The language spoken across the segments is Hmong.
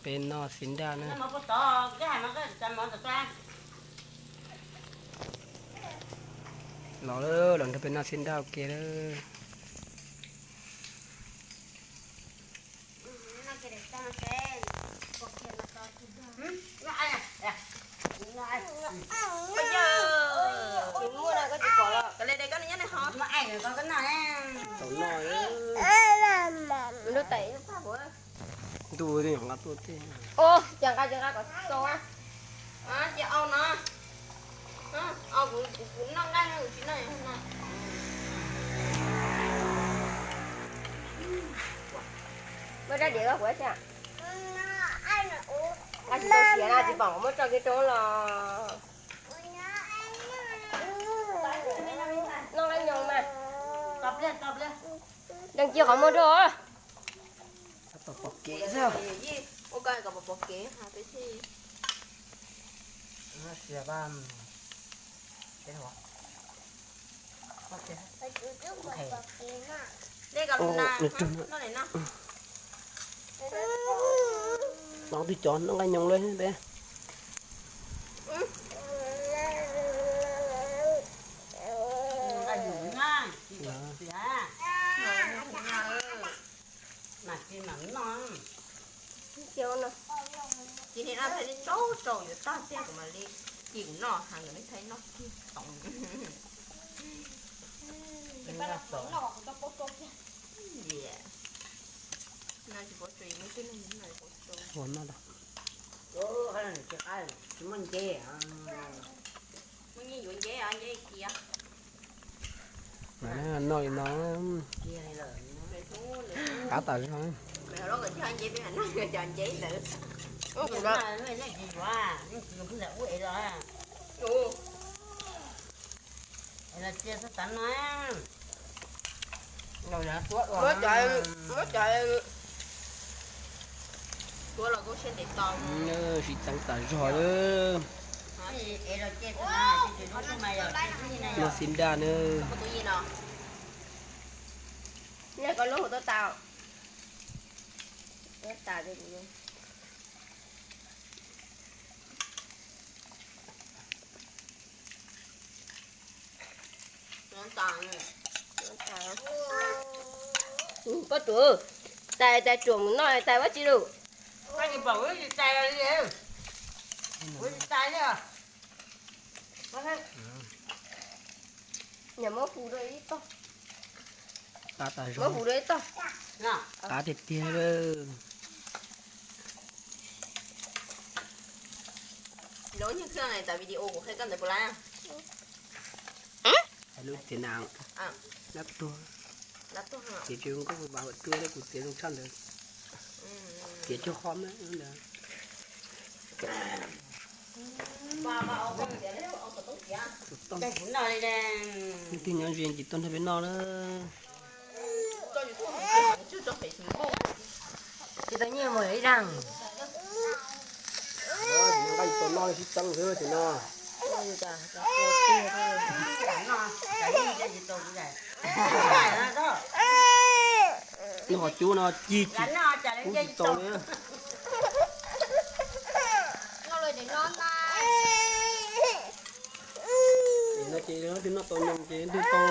Peb noj xib nraj na. Los, los nrog peb noj xib nraj ua ke lawm. Ntuj, nqa tuaj tej. Ces nqa, ces nqa kom tau. Ces au no, au kuv, kuv noj nqaij no, kuv tsis noj no. Muab rab diav rau kuv thiab. Nqa tsis tau siav na, tsis pom muab tso kiag rau los. Noj nqaij nyoos mas. Deeg cia qhov muag rau. Pom kev xwb. Ua ko kom pom kev peb thiaj. Dej ko na, no. Twb cov noj nqaij nyoos lawm peb. Ces niam no thaij li tsau tsau yuav tag tiag, kuv mam li, ces kuv noj heev, kuv thaij noj kiag toom. Tsis paub tso, tsis muaj twg noj, noj tsis paub tso. Tsis muaj nceb, muaj nyiaj yuav nceb, nceb kiag. Noj li no, qab tas zog. Muab cov, muab cov, sib txeeb tas zog lawm. Noj xib nraj na. Nyob ko lub hauv tuaj tas. Pob tsuas, tais, tais tsuas mus noj tais ua tsi lus? Muab hu rau ib tog. Qab tas zog, muab hu rau ib tog. Qab tiag tiag. Lub nyuag khw tas video kuv qhia koj ntawd puas laib? Hais lub txiav na, lab tuag, txiav tsis zoo nkauj, kuv txiav zoo tshaj ntawd. Txiav cuag qhov ntawd. Leej twg nyob ze ces tuaj nrog peb noj na. Tsis tau nyiaj mus ib zaug. Nqaij tau noj sib txeeb xwb ces no. Noj qhov cub no cig tsis, kub tsis tau li. Ces no ces leej twg noj tau nyoos ces leej twg tau,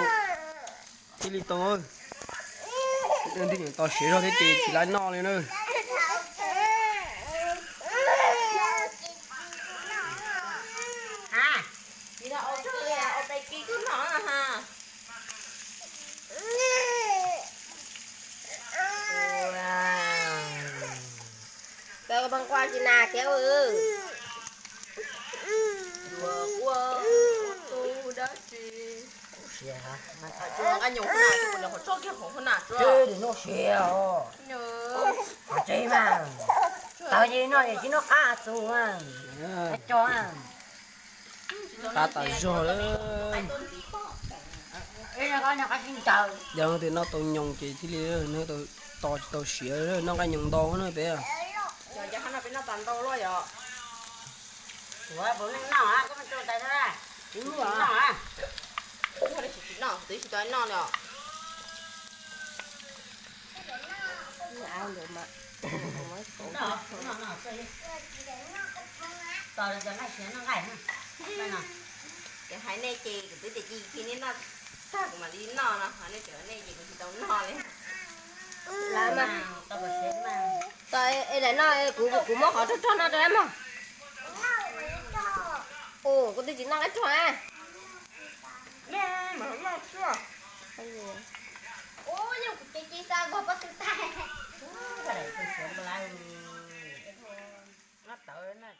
thiaj li tau. Leej twg nyoos tau siav zog thiab ces tsis laib noj li na. Peb pab nquaj tsis nas thiab. Nqaij nyoos na, kuv nyuam qhuav tso kiag hauv na. Noj siav os. Qhov tsev mas, tav ces noj ces tsis noj qab tus, qab cos. Qab tas zog lawm. Yog leej twg noj tau nyoos ces thiaj li, noj tau, tos tsis tau siav, noj nqaij nyoos ntau na peb. Twb tsis tau noj li os. Noj, noj, noj, tos cov nqaij siav noj nqaij na. Ces hais nej ces kuv twb tias cia nej noj tag kuv mam li noj no, ho nej tseem nej ces kuv tsis tau noj li. Lawv mas, tos es daim no kuv, kuv muab qhov rog rog no rau lawv mog. Ua kuv twb tsis noj nqaij rog na. Ua yog kuv ces cia xa nkaug pob tw tag. Noj tawv na.